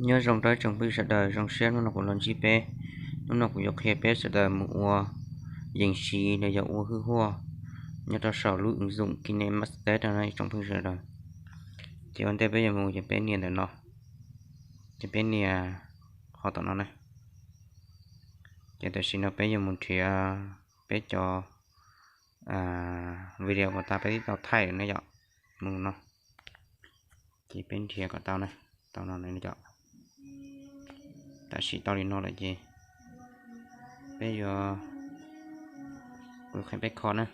Nyob zoo rau ib tsoom phooj ywg sawv daws, zoo siab hnub no kuv los ntsib peb. Hnub no kuv yuav qhia peb sawv daws mus ua yees siv los yog ua hwj huaj nyob rau saum lub ứng dụng KineMaster no ib tsoom phooj ywg sawv daws. Ces ua ntej peb yuav mus ces peb nias ntawm no, ces peb nias qhov tom no na. Ces tam sim no peb yuav mus nrhiav peb cov video uas tas peb twb tau thaij na yom, mus no. Ces peb nrhiav kom tau na, tau no yom. Tam sim tau li no lawm ces peb yuav, kuv yuav qhia peb kho na.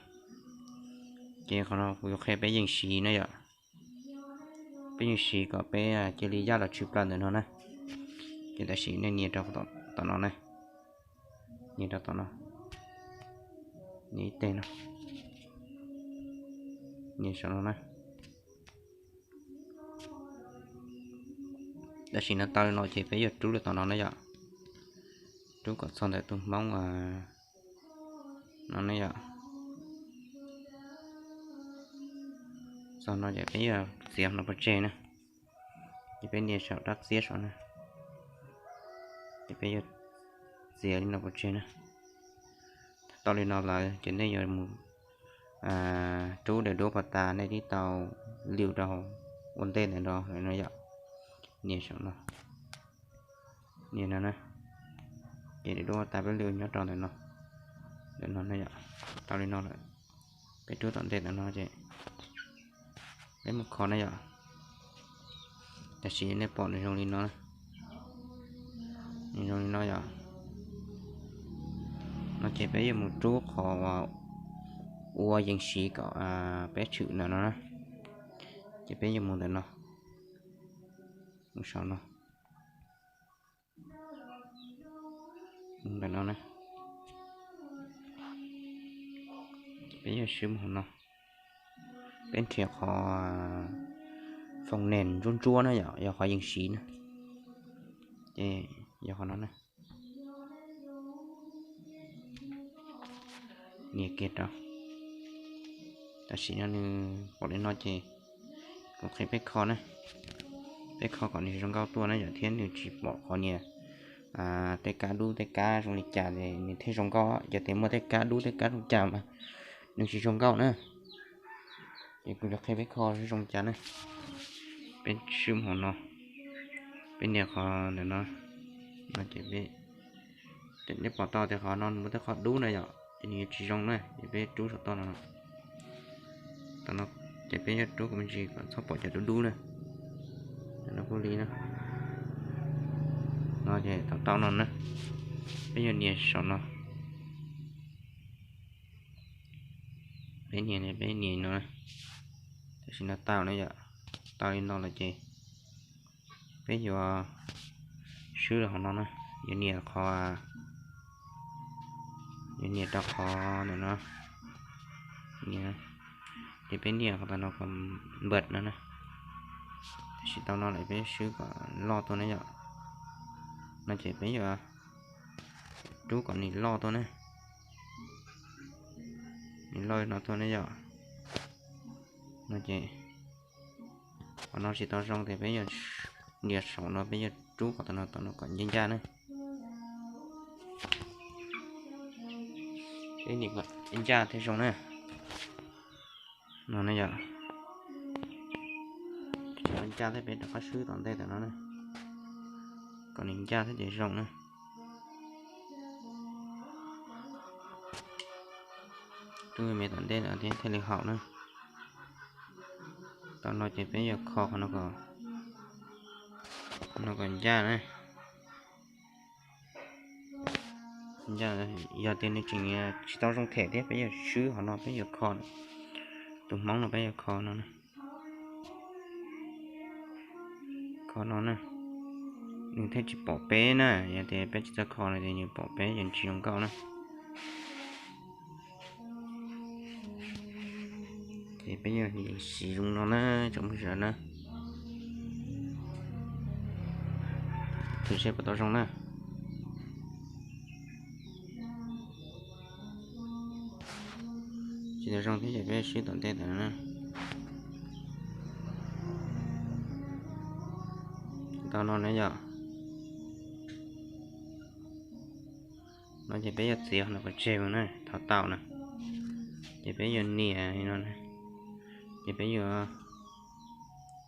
Ces qhov no kuv yuav qhia peb yees siv na yom. Peb yees siv kom peb cia li yaj los tshwm plaws ntawm no na. Ces tam sim nej nias rau tom no na, nias rau tom no, nias ib teg no, nias saum no na. Tam sim no tau li no ces peb yuav rub rau tom no na yom, rub kom txog ntawm tus hmoob no ne yom. Txog no ces peb yuav txiav no pov tseg na, ces peb nias saum rab txiab saum na, ces peb yuav txiav li no pov tseg na. Tau li no lawm ces nej yuav mus rub daim duab pov tas nej twb tau liu rau ua ntej ntawm no no yom. Nias saum no, nias no na, ces daim duab pov tas peb liu nyob rau ntawm no, ntawm no na yom. Tau li no lawm, peb rub tom ntej ntawm no ces peb mus kho na yom. Tam sim nej pom nws zoo li no, nws zoo li no yom. No ces peb yuav mus rub qhov ua yees siv kom peb tshwm ntawm no na. Ces peb yuav mus ntawm no, mus saum no, mus ntawm no na. Peb yuav swb mus hauv no, peb nrhiav qhov phone name ntsuab ntsuab na yom, yog qhov yees siv na. Ces yog qhov no na. Nias kiag rau. Tam sim no nws pom li no ces kuv qhia peb kho na, peb kho kom nws zoo nkauj tuaj na yom, thiab nws tsis pom qhov nias tej kab dub tej kab zoo li cas es nws thiaj zoo nkauj. Yog tias muaj tej kab dub tej kab zoo li cas mas nws tsis zoo nkauj na. Ces kuv yuav qhia peb kho zoo li cas na. Peb swb mus hauv no, peb nias qhov ntawm no, no ces peb, nej pom tau tias qhov no nws muaj tej qhov dub na yom, ces nws yuav tsis zoo na, ces peb rub saum toj no. Tam no ces peb yuav rub kom me ntsis kom txhob pom cov dub dub na. No kuj li na. No ces tau tau no na, peb yuav nias saum no. Peb nias, peb nias no, tam sim no tau na yom. Tau li no lawm ces peb yuav swb rau hauv no na, yuav nias qhov, yuav nias rau qhov ntawm no, ces peb nias qhov no kom npawm no na. Tam sim tau no lawm peb swb kom loj tuaj na yom. No ces peb yuav rub kom nws loj tuaj na, nws loj no tuaj na yom. No ces qhov no tsis tau zoo ces peb yuav nias saum no, peb yuav rub qhov tom no, tom no kom ncaj ncaj na. Peb nias kom ncaj thiaj zoo na. No ne yom, ncaj thiab peb rov qab swb tom ntej tom no na, kom nws ncaj thiab ces zoo na. Rub me tom ntej thiab thiaj li haum na. Tam no ces peb yuav kho qhov no kom ncaj na. Yog tias nws tseem tsis tau zoo them thiab peb yuav swb qhov no, peb yuav kho tus hmoob no, peb yuav kho no, kho no na. Nws thiaj tsis pom peb na, yog tias peb tsis tau kho no ces nws pom peb ces tsis zoo nkauj na. Ces peb yuav siv zoo no na, tsoom phooj ywg na. Thov seb puas tau zoo na. Tsis tau zoo thiab ces peb swb tom ntej ntawm no na. Tau no na yom. No ces peb yuav txiav qhov no pov tseg mus na, thaum tau na. Ces peb yuav nias no, ces peb yuav,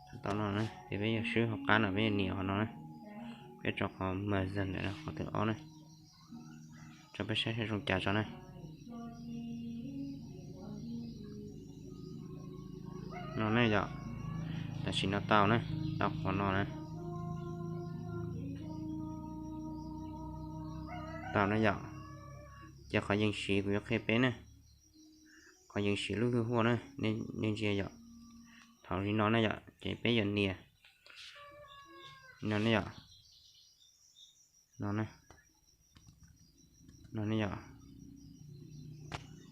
thaum tau no na ces peb yuav swb hauv qab no, peb yuav nias qhov no na. Peb tso qhov mas ntawm no qhov thib ob na, tso peb saib saib zoo cas tso na. No ne yom, tam sim no tau na, tau qhov no na. Tau na yom. Ces qhov yees siv kuv yuav qhia peb na, qhov yees siv lub hwj huaj na, nej ntsia yom. Thaum li no na yom ces peb yuav nias no ne yom. No ne, no ne yom.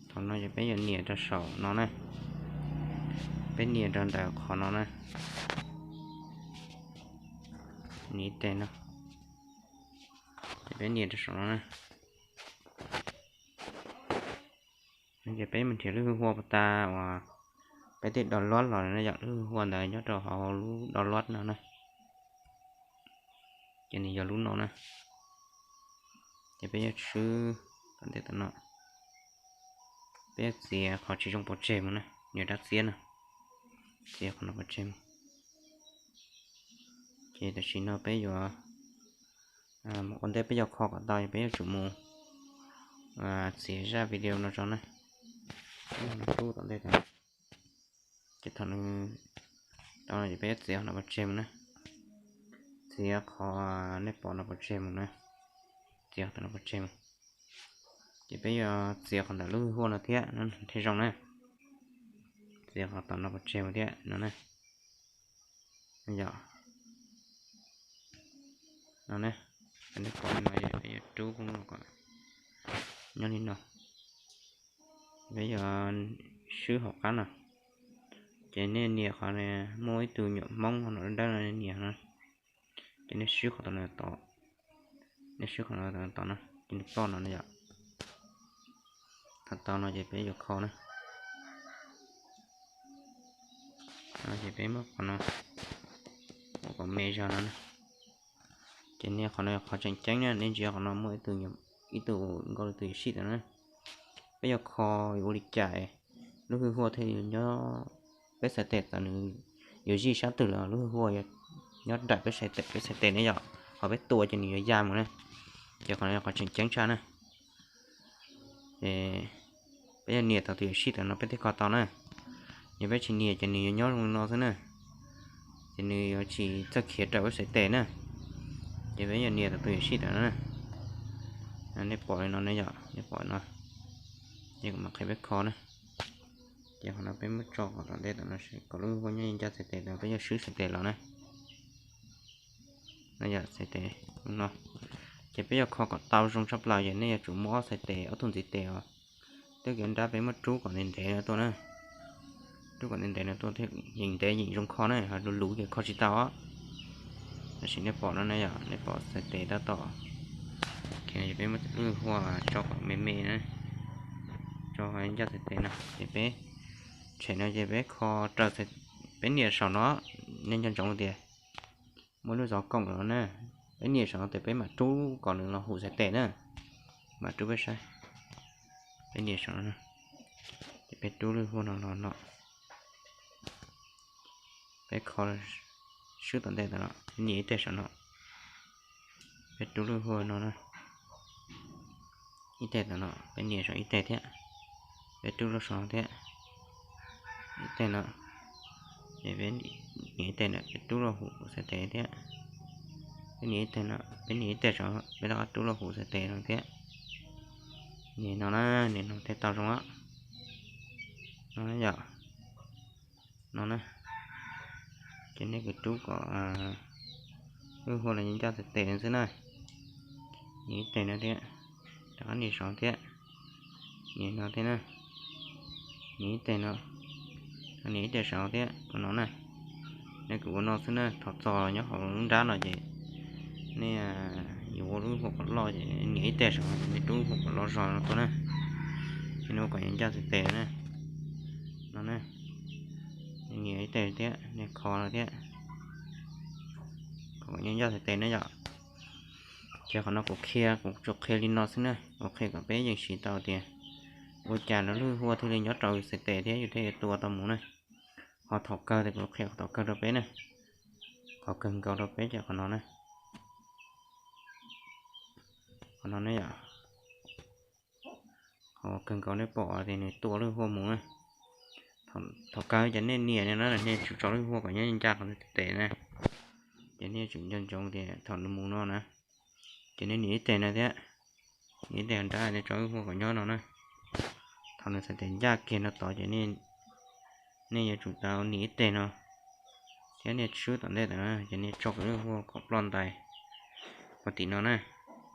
Thaum no ces peb yuav nias rau saum no na, peb nias rau ntawm qhov no na, nias tes no, ces peb nias rau saum no na. Ces peb mus nrhiav lub hwj huaj puag ta uas peb tej download los na yom, lub hwj huaj ntawd nyob rau hauv lub download no na. Ces nws yog lub no na. Ces peb yuav swb tom ntej tom no, peb yuav txiav qhov tsis zoo pov tseg mus na, nias rab txiab no, txiav qhov no pov tseg mus. Ces tam sim no peb yuav mus ua ntej, peb yuav kho kom tau, peb yuav tsum mus txiav zaj video no tso na. Peb mus rub tom ntej tod, ces thaum nws tau no ces peb yuav txiav qhov no pov tseg mus na. Txiav qhov nej pom no pov tseg mus na, txiav qhov no pov tseg mus. Ces peb yuav txiav qhov ntawm lub hwj huaj no thiab no thiaj zoo na. Txiav qhov tom no pov tseg mus thiab no na. Yom, no ne, nej pom no ces peb yuav rub kom nyob li no. Peb yuav swb hauv qab no, ces nej nias qhov muaj ib tug nyuam hmoob no dawb dawb no, nias no, ces nej swb qhov tom no tod, nej swb qhov no tom no ces nws ploj no na yom. Thaum tau no ces peb yuav kho na. Ces peb muab qhov no ua kom me zog no na. Ces nias qhov no yog qhov tseem ceeb na, nej ntsia qhov no muaj ib tug, ib tug nkaus li tus yuam sij tod na. Peb yuav kho yuav ua li cas lub hwj huaj thiaj yuav nyob peb xaiv tes tod, nws yuav zij sab twg los lub hwj huaj nyob nraim peb xaiv tes, peb xaiv tes ne yom, ho peb tua ces nws yuav ya mus na. Ces qhov no yog qhov tseem ceeb tshaj na. Ces peb yuav nias tau tus yuam sij tod no peb thiaj kho tau na. Yog peb tsis nias ces nws yuav nyob zoo li no xwb na, ces nws yuav tsis txawj khiav raws peb xaiv tes na. Ces peb yuav nias tau tus yuam sij tod no na. Nej pom li no ne yom, nej pom no, ces kuv mam qhia peb kho na. Ces qhov no peb muab tso kom tom ntej tom no kom lub hwj huaj nyob ncaj xaiv tes tod, peb yuav swb xaiv tes los na. No yog xaiv tes no. Ces peb yuav kho kom tau zoo tshaj plaws ces nej yuav tsum muaj ob xaiv tes, ob tug ntxiv tes os. Tej kev nrab peb muab rub kom ntev ntev no tuaj na. Rub kom ntev ntev no tuaj thiaj yeem ntev yeem zoo kho na, ho luv luv ces kho tsis tau os. Tab sis nej pom no ne yom, nej pom xaiv tes tab tom, ces peb muab lub hwj huaj tso kom me me na, tso ncaj xaiv tes no ces peb tshem no ces peb kho raws, peb nias saum no, nej nco ntsoov tias muaj lub zov koom no na, peb nias saum no tes peb mam rub kom nws los hum xaiv tes na, mam rub peb saib, peb nias saum no, ces peb rub lub hwj huaj no los no, peb kho swb tom ntej tom no, peb nias ib teg saum no, peb rub lub hwj huaj no na, ib teg tom no peb nias saum ib teg thiab, peb rub lub saum no thiab, ib teg no, ces peb nias ib teg na peb rub los hum xaiv tes thiab, peb nias ib teg no, peb nias ib teg saum peb rov qab rub los hum xaiv tes no thiab. Nias no na, nias no thiaj tau zoo. No yom, no na, ces nej kawg rub kom lub hwj huaj los ncaj xaiv tes xwb na. Nias ib teg no thiab, rov qab nias saum thiab, nias no thiab na, nias ib teg no, nias ib teg saum thiab ua no na. Nej kawg ua no xwb na, thov txog nyob hauv lub nrab no ces nej yuav ua lub hwj huaj kom loj ces nias ib teg saum, nej rub hwj huaj kom loj zog no tuaj na, ces nej ua kom ncaj xaiv tes na. No na, nias ib teg thiab, nej kho no thiab, kom ncaj xaiv tes na yom. Ces qhov no kuv qhia, kuv tsuas qhia li no xwb na, kuv qhia kom peb yeej siv tau tias ua cas lub lwj huaj thiaj li nyob rau yus txhais tes thiab yus thiaj yuav tua tau mus na. Ho thaum kawg ces kuv qhia qhov thaum kawg rau peb na. Qhov kawg nkaus rau peb ces qhov no na. Qhov no ne yom, qhov kawg nkaus nej pom tias nws tua lwj huaj mus na. Thaum kawg ces nej nias no na, nej tsum tso lwj huaj kom nyob ncaj qhov tes na. Ces nej tsum nco ntsoov tias thaum nws mus no na, ces nej nias ib teg no thiab, nias ib teg nrab, nej tso lwj huaj kom nyob no na. Thaum nws txhais tes ncaj kiag no tod ces nej yuav tsum tau nias ib teg no thiab nej swb tom ntej tod na, ces nej tso lwj huaj kom ploj ntais qhov tim no na.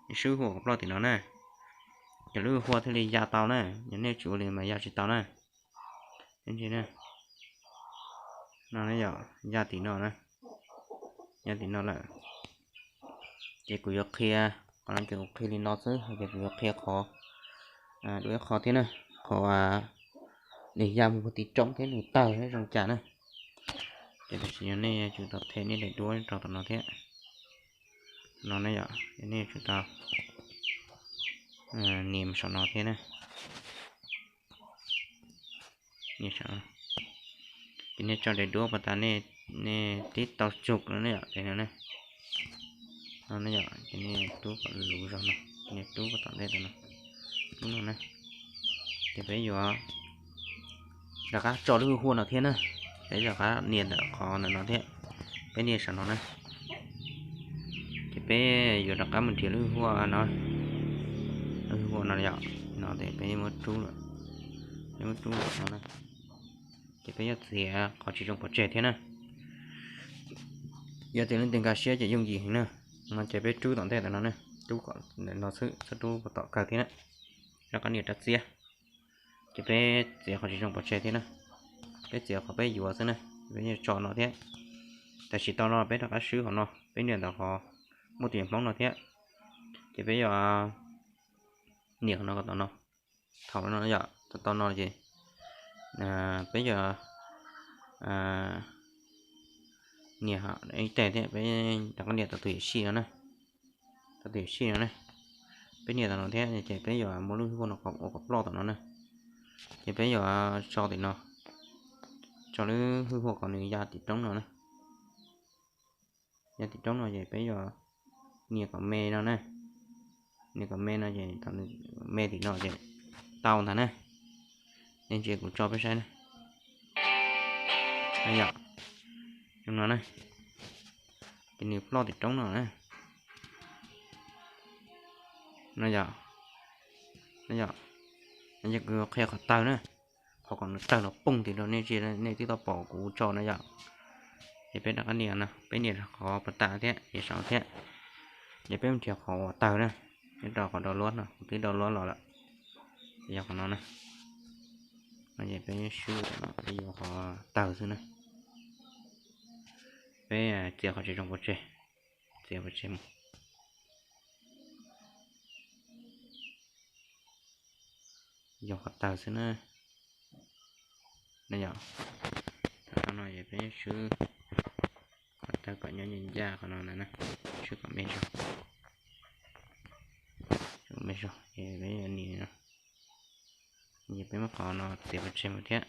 Nej swb huaj kom ploj tim no na, ces lwj huaj thiaj li ya tau na. Yog nej tsis ua li mas ya tsis tau na. No yog ya tim no na, ya tim no lawm. Ces kuv yuav qhia, qhov no ces kuv qhia li no xwb, ces kuv yuav qhia qhov, dua ib qho thiab na, qhov nws ya mus tim roob thiab nws tawg thiab zoo cas na. Ces tam sim no nej yuav tsum tau them nej daim duab rau tom no thiab. No ne yom, nej yuav tsum tau nias saum no thiab na. Ces nej tso daim duab pas tas nej tib tau tsug no ne yom, no ne yom, ces nej rub kom luv zog no, nej rub kom tom ntej no, rub no na. Ces peb yuav rov qab tso lub huaj no thiab na, peb rov qab nias ntawm qhov ntawm no thiab, peb nias saum no na. Ces peb yuav rov qab mus nrhiav lub huaj no, lub huaj no yom, no ces peb muab rub, peb muab rub no na. Ces peb yuav txiav qhov tsis zoo pov tseg thiab na. Yog tias leej twg nkag siab ces yooj yim heev na. No ces peb rub tom ntej ntawm no na, rub kom ntawm no xwb, txhob rub puag tom kawg thiab na. Rov qab nias rov txiav. Ces peb txiav qhov tsis zoo pov tseg thiab na. Peb txiav qhov peb yuav xwb na, peb yuav tso no thiab. Tam sim tau no peb rov qab swb qhov no, peb nias ntawm qhov muaj tus yam Hmoob no thiab. Ces peb yuav nias qhov no kom tau no. Thaum no yom, tau tau no ces peb yuav nias ib teg thiab, peb rov qab nias tau tus yam sij no na. Tau tus yam sij no na. Peb nias tau no thiab ces peb yuav muab lub hwj huaj no ua kom ploj tom no na. Ces peb yuav tso tim no, tso lub hwj huaj kom nws ya tim roob no na. Ya tim roob no ces peb yuav nias kom me no na. Nias kom me no ces thaum nws me tim no ces tau ntag na. Ces kuv tso peb saib na. Yom, no na, ces nws ploj tim roob no na. No yom, no yom, no ces kuv qhia qhov tawg na. Qhov kom nws tawg los pooj tim rau nej, nej twb tau pom kuv tso no yom. Ces peb rov qab nias no, peb nias qhov pas tas thiab, nias saum thiab. Ces peb mus nrhiav qhov uas tawg na, nyob rau qhov download no, kuv twb download los lawm. Ces yog qhov no na. No ces peb swb, peb yuav qhov tawg xwb na. Peb txiav qhov tsis zoo pov tseg, txiav pov tseg mus. Yog qhov tawg xwb na. No yom, thaum no ces peb swb qhov tawg kom nyob ncaj ncaj qhov no na, swb kom me zog, kom me zog ces peb yuav nias no. Ces peb muab qhov no txiav pov tseg mus thiab.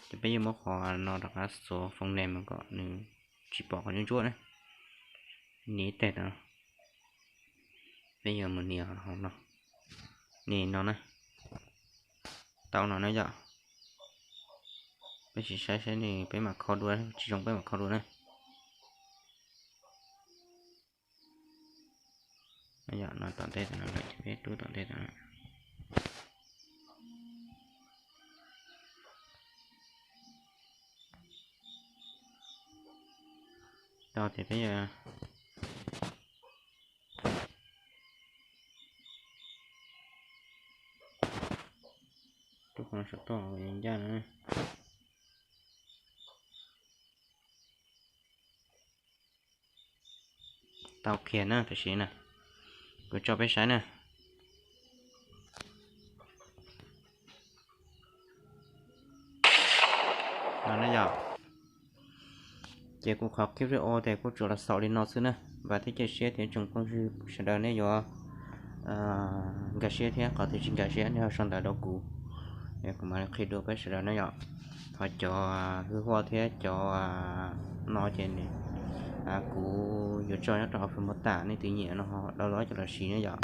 Ces peb yuav muab qhov no rov qab xuav phone name mus kom nws tsis pom qhov ntsuab ntsuab na. Nias ib teg tau. Peb yuav mus nias hauv no, nias no na. Tau no na yom. Peb sim saib saib nws, peb mam kho dua, tsis zoo peb mam kho dua na. Yom, no tom ntej tam no lawm ces peb rub tom ntej tam no. Tau ces peb yuav rub qhov no saum toj ncaj no. Tau kiag na, tam sim na, kuv tso peb saib na. No na yom. Ces kuv qhov clip video ces kuj tsuas los xaus li no xwb na. Vam thiab cia siab tias tsoom phooj ywg sawv daws nej yuav nkag siab thiab, qhov twg tsis nkag siab nej ho sau ntawv rau kuv, kuv mam li qhia dua peb sawv daws na yom. Ho cov hwj huaj thiab cov no ces kuv yuav tso nyob rau hauv Facebook tam, nej twb nyiam no ho download coj los siv na yom.